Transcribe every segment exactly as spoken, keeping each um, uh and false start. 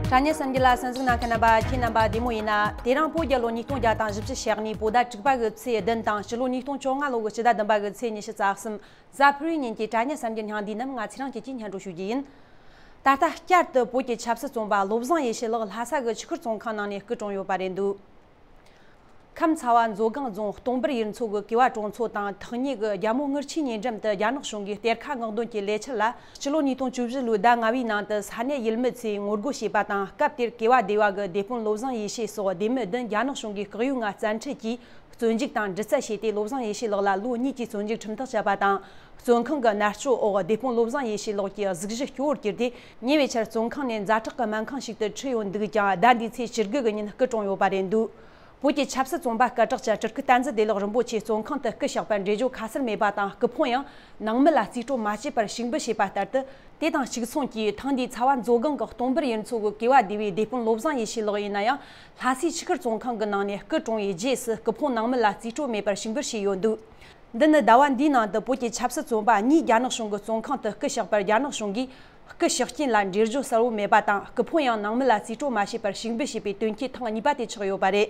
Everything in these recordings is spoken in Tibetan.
དྲ་བརྙན་གསར་འགྱུར་ལ་གསན་གཟིགས་གནང་མཁན་རྣམ་པ་ཁྱེད་རྣམ་པ་བདེ་མོ་ཡིན་ན། དེ་རིང་བོད་རྒྱལ་ལོ་ཉིས་སྟོང་བརྒྱ་དང་བཞི་བཅུ་ཞེ་གཉིས་བོད་ཟླ་དྲུག་པ་གི་ཚེས་བདུན་དང་ཕྱི་ལོ་ཉིས་སྟོང་བཅོ་ལྔ་ལོ་གི་ཕྱི་ཟླ་བདུན་པ་གི་ཚེས་ཉི་ཤུ་རྩ་གསུམ། གཟའ་ཕུར་བུའི་ཉིན་གྱི་དྲ་བརྙན་གསར་འགྱུར་སྙིང་བསྡུས་རྣམས་ང་ཚེ་རིང་སྐྱིད་ཀྱིས་སྙན་སྒྲོན་ཞུ་རྒྱུ་ཡིན། ད་ལྟ་བསྐྱར་དུ་བོད་ཀྱི་ཆབ་སྲིད་བཙོན་པ་བློ་བཟང་ཡེ་ཤེས་ལགས་ལྷ་ས་གི་ཆུ་ཁུར་བཙོན་ཁང་ནང་ནས་སྐུ་གྲོངས་ཡོད་པ་རེད་འདུག་ཁམས་ཚ་བ་མཛོ་སྒང་རྫོང་སྟོང་འབུར་ཡུལ་ཚོ་གི་ཀེ་བ་གྲོང་ཚོ་དང་ཐག་ཉེ་གི་རྒྱ་མོ་དངུལ་ཆུའི་ཉེ་འགྲམ་དུ་རྒྱ་ནག་གཞུང་གིས་གཏེར་ཁ་སྔོག་འདོན་གྱི་ལས་འཆར་ལ། ཕྱི་ལོ་ཉིས་སྟོང་བཅུ་བཞི་ལོའི་ཟླ་ལྔ་བའི་ནང་དུ་ས་གནས་ཡུལ་མི་ཚོས་ངོ་རྒོལ་བྱས་པ་དང་། སྐབས་དེར་ཀེ་བ་སྡེ་བ་གི་སྡེ་དཔོན་བློ་བཟང་ཡེ་ཤེས་སོགས་སྡེ་མི་བདུན་རྒྱ་ནག་གཞུང་གིས་སྐུ་ཡོད་ངང་བཙན་ཁྲིད་ཀྱིས་བཙོན་འཇུག་དང་འདྲི་རྩད་བྱས་ཏེ། བློ་བཟང་ཡེ་ཤེས་ལགས་ལ་ལོ་གཉིས་ཀྱི་བཙོན་འཇུག་ཁྲིམས་ཐག་བཅད་པ་དང་། བཙོན་ཁང་གི་མནར་གཅོད་འོག་སྡེ་དཔོན་བློ་བཟང་ཡེ་ཤེས་ལགས་ཀྱི་གཟུགས་གཞི་སྐྱོ་བོར་གྱུར་ཏེ། ཉེ་བའི་ཆར་བཙོན་ཁང་ནས་ཛ་དྲག་གི་སྨན་ཁང་ཞིག་ཏུ་ཁྲིད་ཡོང་འདུག་ཀྱང་། ཟླ་འདིའི་ཚེས་བཅུ་དགུ་གི་ཉིན་སྐུ་གྲོངས་ཡོད་པ་རེད་འདུག་བོད་ཀྱི་ཆབ་སྲིད་བཙོན་པ་སྐད་གྲགས་ཅན་སྤྲུལ་སྐུ་བསྟན་འཛིན་བདེ་ལེགས་རིན་པོ་ཆེ་བཙོན་ཁང་དུ་སྐུ་གཤེགས་པར་འགྲེལ་བརྗོད་ཁ་གསལ་མེད་པ་དང་། སྐུ་ཕུང་ཡང་ནང་མི་ལ་རྩིས་སྤྲོད་མ་བྱས་པར་ཞུགས་འབུལ་བྱས་པ་ལྟར་དུ། དེ་དང་གཅིག་མཚུངས་ཀྱིས་ཐེངས་འདིའི་ཚ་བ་མཛོ་སྒང་གི་སྟོང་འབུར་ཡུལ་ཚོ་གི་ཀེ་བ་སྡེ་བའི་སྡེ་དཔོན་བློ་བཟང་ཡེ་ཤེས་ལགས་ཡིན་ན་ཡང་། ལྷ་སའི་ཆུ་ཁུར་བཙོན་ཁང་གི་ནང་ནས་སྐུ་གྲོངས་པའི་རྗེས་སུ་སྐུ་ཕུང་ནང་མི་ལ་རྩིས་སྤྲོད་མེད་པར་ཞུགས་འབུལ་བྱས་ཡོད་འདུག་འདི་ནི་ཟླ་བ་འདིའི་ནང་དུ་བོད་ཀྱི་ཆབ་སྲིད་བཙོན་པ་གཉིས་རྒྱ་ནག་གཞུང་གི་བཙོན་ཁང་དུ་སྐུ་གཤེགས་པར། རྒྱ་ནག་གཞུང་གིས་སྐུ་གཤེགས་རྐྱེན་ལ་འགྲེལ་བརྗོད་གསལ་བོ་མེད་པ་དང་། སྐུ་ཕུང་ཡང་ནང་མི་ལ་རྩིས་སྤྲོད་མ་བྱས་པར་ཞུགས་འབུལ་བྱས་པའི་དོན་རྐྱེན་ཐེངས་གཉིས་པ་དེ་ཆགས་ཡོད་པ་རེད།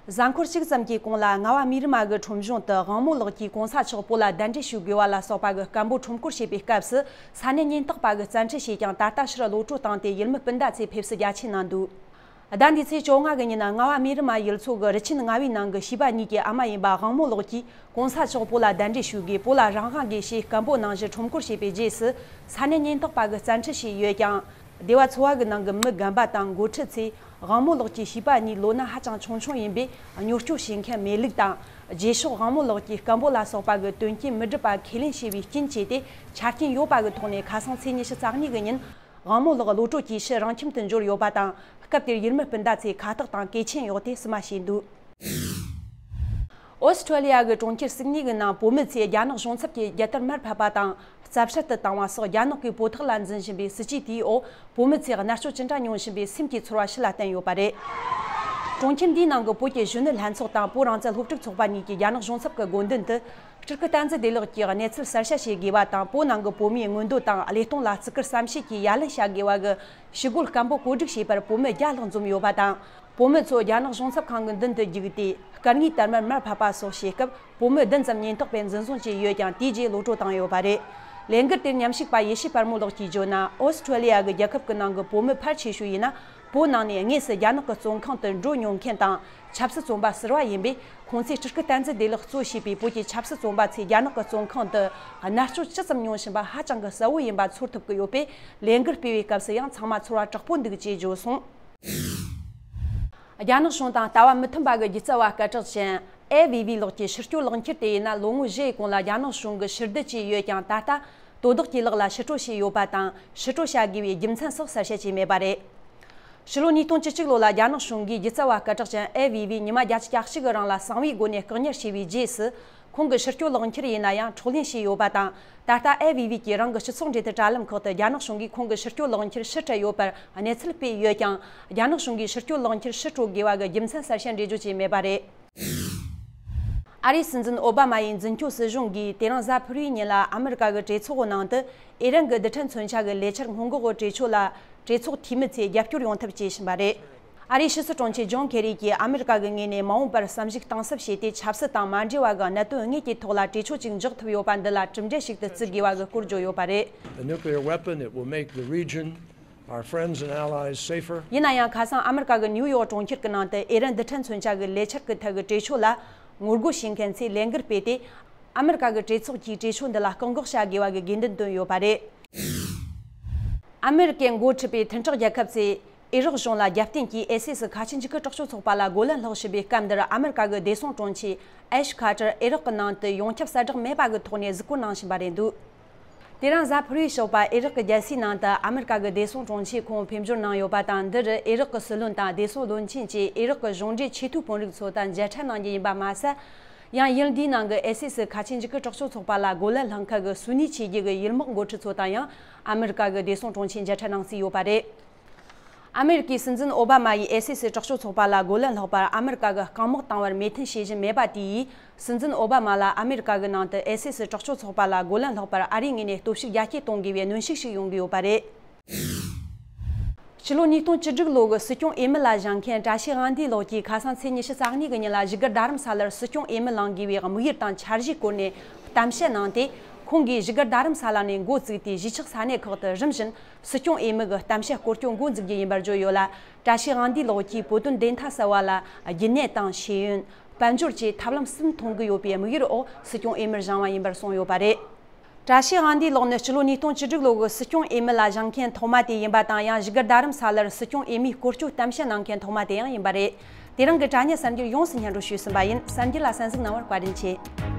གཟའ་འཁོར་གཅིག་ཙམ་གྱི་གོང་ལ། རྔ་བ་སྨིན་རི་མ་གི་ཁྲོམ་གཞུང་དུ་དབང་མོ་ལགས་ཀྱིས་གོང་ས་མཆོག་བོད་ལ་གདན་འདྲེན་ཞུ་དགོས་པ་ལ་སོགས་པ་གི་སྐད་འབོད་ཁྲོམ་སྐོར་བྱས་པའི་སྐབས་སུ། ས་གནས་ཉེན་རྟོག་པ་གིས་བཙན་ཁྲིད་བྱས་ཀྱང་། ད་ལྟ་ཕྱིར་གློད་གྲོལ་བཏང་སྟེ། ཡུལ་མི་སྤུན་ཟླ་ཚོས་ཕེབས་བསུ་རྒྱ་ཆེ་གནང་འདུག་ཟླ་འདིའི་ཚེས་བཅོ་ལྔ་གི་ཉིན། རྔ་བ་སྨིན་རི་མ་ཡུལ་ཚོ་གི་རི་ཆེན་རྔ་བའི་ནང་གི་བྱིས་པ་གཉིས་ཀྱི་ཨ་མ་ཡིན་པ་དབང་མོ་ལགས་ཀྱིས། གོང་ས་མཆོག་བོད་ལ་གདན་འདྲེན་ཞུ་དགོས། བོད་ལ་རང་དབང་དགོས་ཞེས་སྐད་འབོད་གནང་ཞིང་ཁྲོམ་སྐོར་བྱས་པའི་རྗེས་སུ། ས་གནས་ཉེན་རྟོག་པ་གིས་བཙན་ཁྲིད་བྱས་ཡོད་ཀྱང་། སྡེ་བ་ཚོ་བ་གི་ནང་གི་མི་རྒན་པ་དང་འགོ་ཁྲིད་ཚོས། དབང་མོ་ལགས་ཀྱི་བྱིས་པ་གཉིས་ལོ་ན་ཧ་ཅང་ཆུང་ཆུང་ཡིན་པས། གཉོར་སྐྱོབ་བྱེད་མཁན་མེད་ལུགས་དང་། རྗེས་ཕྱོགས་དབང་མོ་ལགས་ཀྱི་སྐད་འབོད་ལ་སོགས་པ་གི་དོན་རྐྱེན་མི་འགྲུབ་པ་ཁས་ལེན་བྱས་པའི་རྐྱེན་བྱས་ཏེ། ཆ་རྐྱེན་ཡོད་པ་གི་ཐོག་ནས། ཁ་སང་ཚེས་ཉི་ཤུ་རྩ་གཉིས་གི་ཉིན། དབང་མོ་ལགས་གློད་གྲོལ་གྱིས་ཕྱིར་རང་ཁྱིམ་དུ་འབྱོར་ཡོད་པ་དང་། སྐབས་དེར་ཡུལ་མི་སྤུན་ཟླ་ཚོས་ཁ་བཏགས་དང་གོས་ཆེན་གཡོགས་ཏེ་བསུ་མ་བྱས་འདུག་ཨོ་སི་ཁྲུ་ལི་ཡ་གི་གྲོང་ཁྱེར་སིད་ནི་གི་ནང་བོད་མི་ཚོས་རྒྱ་ནག་གཞུང་ཚབ་ཀྱི་རྒྱལ་དར་མར་ཕབ་པ་དང་། རྩབ་ཧྲལ་དུ་བཏང་བ་སོགས། རྒྱ་ནག་གིས་བོད་ཐོག་ལ་འཛིན་བཞིན་པའི་སྲིད་ཇུས་དེའི་འོག་བོད་མི་ཚོས་མནར་གཅོད་ཅི་འདྲ་མྱོང་བཞིན་པའི་སེམས་ཀྱི་ཚོར་བ་ཕྱི་ལ་བསྟན་ཡོད་པ་རེད། གྲོང་ཁྱེར་འདིའི་ནང་གི་བོད་ཀྱི་གཞོན་ནུ་ལྷན་ཚོགས་དང་བོད་རང་བཙན་སློབ་ཕྲུག་ཚོགས་པ་གཉིས་ཀྱིས་རྒྱ་ནག་གཞུང་ཚབ་ཀྱི་སྒོ་མདུན་དུ། སྤྲུལ་སྐུ་བསྟན་འཛིན་བདེ་ལེགས་ཀྱི་གནས་ཚུལ་གསལ་བཤད་བྱེད་དགོས་པ་དང་། བོད་ནང་གི་བོད་མིའི་མངོན་འདོད་དང་བློས་གཏོང་ལ་བརྩི་བཀུར་བསམ་ཤེས་ཀྱིས་ཡ་ལན་བྱ་དགོས་པ་གི་ཞུ་རྒོལ་སྐད་འབོད་གོ་སྒྲིག་བྱས་པར་བོད་མི་བརྒྱ་ལྷག་འཛོམས་ཡོད་པ་དང་། བོད་མི་ཚོ་རྒྱ་ནག་གཞུང་ཚབ་ཁང་གི་མདུན་དུ་བརྒྱུགས་ཏེ། སྐད་ངན་དར་མར་མར་ཕབ་པ་སོགས་བྱེད་སྐབས། བོད་མི་བདུན་ཙམ་ཉེན་རྟོག་པས་འཛིན་བཟུང་བྱས་ཡོད་ཀྱང་། དེའི་རྗེས་གློད་གྲོལ་བཏང་ཡོད་པ་རེད། ལས་འགུལ་དེར་མཉམ་ཞུགས་པ་ཡེ་ཤེས་དཔལ་མོ་ལགས་ཀྱིས་བརྗོད་ན། ཨོ་སི་ཁྲུ་ལི་ཡ་གི་རྒྱལ་ཁབ་ཀྱི་ནང་གི་བོད་མི་ཕལ་ཆེ་ཤོས་ཡིན་ན། བོད་ནང་ནས་དངོས་སུ་རྒྱ་ནག་གི་བཙོན་ཁང་དུ་འགྲོ་མྱོང་མཁན་དང་། ཆབ་སྲིད་བཙོན་པ་ཟུར་པ་ཡིན་པས། ཁོང་ཚོས་སྤྲུལ་སྐུ་བསྟན་འཛིན་བདེ་ལེགས་གཙོ་བྱས་པའི་བོད་ཀྱི་ཆབ་སྲིད་བཙོན་པ་ཚོས་རྒྱ་ནག་གི་བཙོན་ཁང་དུ་མནར་གཅོད་ཅི་ཙམ་མྱོང་བཞིན་པ་ཧ་ཅང་གི་གསལ་བོ་ཡིན་པ་ཚོར་ཐུབ་ཀྱི་ཡོད་པས། ལས་འགུལ་སྤེལ་བའི་སྐབས་སུ་ཡང་ཚང་མ་ཚོར་བ་དྲག་པོ་འདུག་ཅེས་བརྗོད་སོང་། རྒྱ་ནག་གཞུང་དང་ལྟ་བ་མི་མཐུན་པ་གི་སྒྱུ་རྩལ་བ་སྐད་གྲགས་ཅན་ཨེ་བི་བི་ལགས་ཀྱི་ཕྱིར་སྐྱོད་གློག་འཁྱུར་དེ་ཡིན་ན། ལོ་ངོ་བཞི་ཡི་གོང་ལ་རྒྱ་ནག་གཞུང་གིས་ཕྱིར་བསྡུ་བྱས་ཡོད་ཀྱང་། ད་ལྟ་དོ་བདག་གི་ལག་ལ་ཕྱིར་སྤྲོད་བྱས་ཡོད་པ་དང་། ཕྱིར་སྤྲོད་བྱ་དགོས་པའི་རྒྱུ་མཚན་སོགས་གསལ་བཤད་བྱས་མེད་པ་རེད། ཕྱི་ལོ་ཉིས་སྟོང་བཅུ་གཅིག་ལོ་ལ་རྒྱ་ནག་གཞུང་གིས་སྒྱུ་རྩལ་བ་སྐད་གྲགས་ཅན་ཨེ་བི་བི་ཉི་མ་བརྒྱད་ཅུ་གྱ་གཅིག་གི་རིང་ལ་གསང་བའི་སྒོ་ནས་བཀག་ཉར་བྱས་པའི་རྗེས་སུ། ཁོང་གི་ཕྱིར་སྐྱོད་གློག་འཁྱུར་ཡིན་ན་ཡང་འཕྲོག་ལེན་བྱས་ཡོད་པ་དང་། ད་ལྟ་ཨེ་བི་བི་གིས་རང་གི་སྤྱི་ཚོགས་འབྲེལ་མཐུད་དྲ་ལམ་ཁག་ཏུ་རྒྱ་ནག་གཞུང་གིས་ཁོང་གི་ཕྱིར་སྐྱོད་གློག་འཁྱུར་ཕྱིར་སྤྲད་ཡོད་པར་གནས་ཚུལ་སྤེལ་ཡོད་ཀྱང་། རྒྱ་ནག་གཞུང་གིས་ཕྱིར་སྐྱོད་གློག་འཁྱུར་ཕྱིར་སྤྲོད་དགོས་པ་གི་རྒྱུ་མཚན་གསལ་བཤད་འགྲེལ་བརྗོད་བྱས་མེད་པ་རེད། ཨ་རིའི་སྲིད་འཛིན་ཨོ་བྷ་མ་ཡི་འཛིན་སྐྱོང་སྲིད་གཞུང་གིས་དེ་རིང་གཟའ་ཕུར་བུའི་ཉིན་ལ་ཨ་མི་རི་ཀ་གི་གྲོས་ཚོགས་ནང་དུ་ཨི་རན་གྱི་རྡུལ་ཕྲན་མཚོན་ཆ་གི་ལས་འཆར་སྔོན་འགོག་གི་གྲོས་ཆོད་ལ་གྲོས་ཚོགས་འཐུས་མི་ཚོས་རྒྱབ་སྐྱོར་ཡོང་ཐབས་བྱེད་བཞིན་པ་རེད། ཨ་རིའི་ཕྱི་སྲིད་དྲུང་ཆེ་ཇོན་ཁེ་རི་གིས་ཨ་མི་རི་ཀ་གི་ངོས་ནས་མ་འོངས་པར་བསམ་གཞིག་གཏིང་ཟབ་བྱས་ཏེ། ཆབ་སྲིད་དང་མ་འབྲེལ་བ་གི་གནད་དོན་དངོས་ཀྱི་ཐོག་ལ་གྲོས་ཆོད་ཅིག་འཇོག་ཐུབ་ཡོད་པ་འདི་ལ་གྲུབ་འབྲས་ཤིག་ཏུ་བརྩི་དགོས་པ་གི་སྐོར་བརྗོད་ཡོད་པ་རེད། The nuclear weapon, it will make the region, our friends and allies, safer. ཡིན་ན་ཡང་། ཁ་སང་ཨ་མི་རི་ཀ་གི་ནིའུ་ཡོག་གྲོང་ཁྱེར་གྱི་ནང་དུ་ཨི་རན་རྡུལ་ཕྲན་མཚོན་ཆ་གི་ལས་འཆར་གྱི་ཐད་ཀྱི་གྲོས་ཆོད་ལ་ངོ་རྒོལ་བྱེད་མཁན་ཚོས་ལས་འགུལ་སྤེལ་ཏེ། ཨ་མི་རི་ཀ་གི་གྲོས་ཚོགས་ཀྱིས་གྲོས་ཆོད་འདི་ལ་བཀག་འགོག་བྱ་དགོས་པ་གི་དགོས་འདུན་བཏོན་ཡོད་པ་རེད། ཨ་མི་རི་ཀས་འགོ་ཁྲིད་པའི་མཐུན་གྲོགས་རྒྱལ་ཁབ་ཚོས་ཨི་རག་གཞུང་ལ་རྒྱབ་རྟེན་གྱིས་ཨེ་སི་སི་ཁ་ཆེ་འཇིགས་སྐུལ་དྲག་སྤྱོད་ཚོགས་པ་ལ་རྒོལ་ལན་སློག་བཞིན་པའི་སྐབས་འདིར། ཨ་མི་རི་ཀ་གི་བདེ་སྲུང་དྲུང་ཆེ་ཨེཤ་ཁ་ཏར་ཨི་རག་གི་ནང་དུ་ཡོངས་ཁྱབ་གསལ་བསྒྲགས་མེད་པ་གི་ཐོག་ནས་གཟིགས་སྐོར་གནང་བཞིན་པ་རེད་འདུག་དེ་རིང་གཟའ་ཕུར་བུའི་ཞོགས་པ་ཨི་རག་གི་རྒྱལ་སའི་ནང་དུ་ཨ་མི་རི་ཀ་གི་བདེ་སྲུང་དྲུང་ཆེས་ཁོང་ཕེབས་འབྱོར་གནང་ཡོད་པ་དང་། འདིར་ཨི་རག་གི་སྲིད་བློན་དང་བདེ་སྲུང་བློན་ཆེན་བཅས་ཨི་རག་གི་གཞུང་འབྲེལ་ཆེས་མཐོའི་དཔོན་རིགས་ཚོ་དང་མཇལ་འཕྲད་གནང་རྒྱུ་ཡིན་པ་མ་ཟད། ཡང་ཡུལ་འདིའི་ནང་གི་ཨེ་སི་སི་ཁ་ཆེ་འཇིགས་སྐུལ་དྲག་སྤྱོད་ཚོགས་པ་ལ་རྒོལ་ལན་སློང་མཁན་གྱི་སུ་ནི་ཆོས་བརྒྱུད་ཀྱི་ཡུལ་དམག་འགོ་ཁྲིད་ཚོ་དང་ཡང་ཨ་མི་རི་ཀ་གི་བདེ་སྲུང་དྲུང་ཆེས་མཇལ་འཕྲད་གནང་རྩིས་ཡོད་པ་རེད། ཨ་མི་རི་ཀའི་སྲིད་འཛིན་ཨོ་བྷ་མ་ཡིས་ཨེ་སི་སི་དྲག་སྤྱོད་ཚོགས་པ་ལ་རྒོལ་ལན་སློག་པར་ཨ་མི་རི་ཀ་གི་རྐང་དམག་བཏང་བར་མོས་མཐུན་བྱེད་བཞིན་མེད་པ་དེས། སྲིད་འཛིན་ཨོ་བྷ་མ་ལ་ཨ་མི་རི་ཀ་གི་ནང་དུ་ཨེ་སི་སི་དྲག་སྤྱོད་ཚོགས་པ་ལ་རྒོལ་ལན་སློག་པར་ཨ་རིའི་ངོས་ནས་སྟོབས་ཤུགས་རྒྱ་སྐྱེད་གཏོང་དགོས་པའི་གནོན་ཤུགས་ཤིག་ཡོང་གི་ཡོད་པ་རེད། ཕྱི་ལོ་ཉིས་སྟོང་བཅུ་དྲུག་ལོ་གི་སྲིད་སྐྱོང་འོས་མི་ལ་བཞེངས་མཁན་བཀྲ་ཤིས་དབང་འདུས་ལགས་ཀྱིས་ཁ་སང་ཚེས་ཉི་ཤུ་རྩ་གཉིས་ཀྱི་ཉིན་ལ་བཞུགས་སྒར་རྡ་རམ་ས་ལར་སྲིད་སྐྱོང་འོས་མི་ལངས་དགོས་པའི་དམིགས་ཡུལ་དང་འཆར་གཞིའི་སྐོར་ནས་གཏམ་བཤད་གནང་སྟེ། ཁོང་གིས་བཞུགས་སྒར་རྡ་རམ་ས་ལ་ནས་འགོ་བཙུགས་ཏེ་གཞིས་ཆགས་ས་གནས་ཁག་ཏུ་རིམ་བཞིན་སྲིད་སྐྱོང་འོས་མི་གི་གཏམ་བཤད་སྐོར་སྐྱོད་འགོ་འཛུགས་རྒྱུ་ཡིན་པར་བརྗོད་ཡོད་ལ། བཀྲ་ཤིས་དབང་འདུས་ལགས་ཀྱིས་བོད་དོན་བདེན་མཐའ་གསལ་བ་ལ་རྒྱུན་གནས་དང་ཤེས་ཡོན། དཔལ་འབྱོར་བཅས་ཐབས་ལམ་གསུམ་མཐོང་གི་ཡོད་པའི་དམིགས་ཡུལ་འོག་སྲིད་སྐྱོང་འོས་མིར་བཞེངས་པ་ཡིན་པར་གསུངས་ཡོད་པ་རེད། བཀྲ་ཤིས་དབང་འདུས་ལགས་ནི་སྤྱི་ལོ་ཉིས་སྟོང་བཅུ་དྲུག་ལོ་གི་སྲིད་སྐྱོང་འོས་མི་ལ་བཞེངས་མཁན་ཐོག་མ་དེ་ཡིན་པ་དང་། ཡང་བཞུགས་སྒར་རྡ་རམ་ས་ལར་སྲིད་སྐྱོང་འོས་མིའི་སྐོར་སྐྱོད་གཏམ་བཤད་གནང་མཁན་ཐོག་མ་དེ་ཡང་ཡིན་པ་རེད། དེ་རིང་གི་དྲ་བརྙན་གསར་འགྱུར་ཡོངས་སུ་སྙན་སྒྲོན་ཞུས་ཟིན་པ་ཡིན། གསར་འགྱུར་ལ་གསན་གཟིགས་གནང་བར་བཀའ་དྲིན་ཆེ།